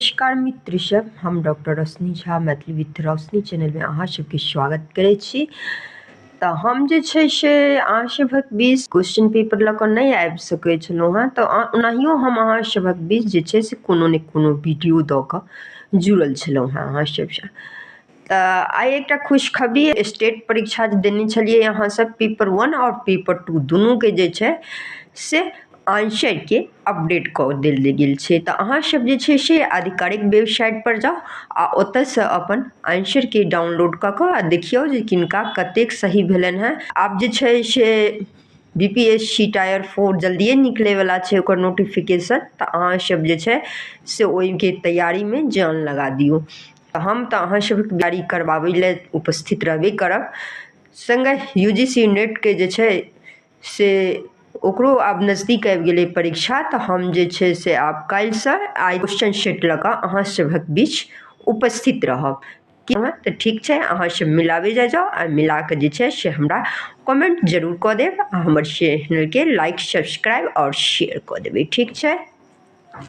नमस्कार मित्र सब, हम डॉक्टर रोशनी झा मैथिली विथ रोशनी चैनलमे अहाँ सबके स्वागत करै छी। तऽ हम जे छै से अहाँ सभक बीच क्वेश्चन पेपर लऽ कऽ नहि आबि सकै छलहुँ हेँ, तऽ ओनाहियो हम अहाँ सभक बीच जे छै से कोनो ने कोनो वीडियो दऽ कऽ जुड़ल छलहुँ हेँ अहाँ सबसँ। तऽ आइ एकटा खुशखबरी, स्टेट परीक्षा जे देने छलियै अहाँ सब, पेपर 1 आओर पेपर 2 दुनूके जे छै से आंसरके अपडेट कऽ देल गेल छै। तऽ अहाँ सब जे छै से आधिकारिक वेबसाइट पर जाउ आ ओतयसँ अपन आंसरके डाउनलोड कऽ कऽ आ देखियौ जे किनका कतेक सही भेलनि हेँ। आब जे छै से BPSC टायर 4 जल्दिए निकलैवला छै ओकर नोटिफिकेशन, तऽ अहाँ सब जे छै से ओहिके तैयारीमे जान लगा दियौ। हम तऽ अहाँ सबके तैयारी करबाबै लए उपस्थित रहबे करब, सङ्गहि UGC नेटके जे छै से ओकरो आब नजदीक आबि गेलै परीक्षा, तऽ हम जे छै से आब काल्हिसँ आइ क्वेश्चन सेट लऽ कऽ अहाँ सभक बीच उपस्थित रहब। तऽ ठीक छै, अहाँ सब मिलाबै जाइ जाउ आ मिला कऽ जे छै से हमरा कमेंट जरूर कऽ देब आ हमर चैनलके लाइक, सब्सक्राइब आओर शेयर कऽ देबै। ठीक छै।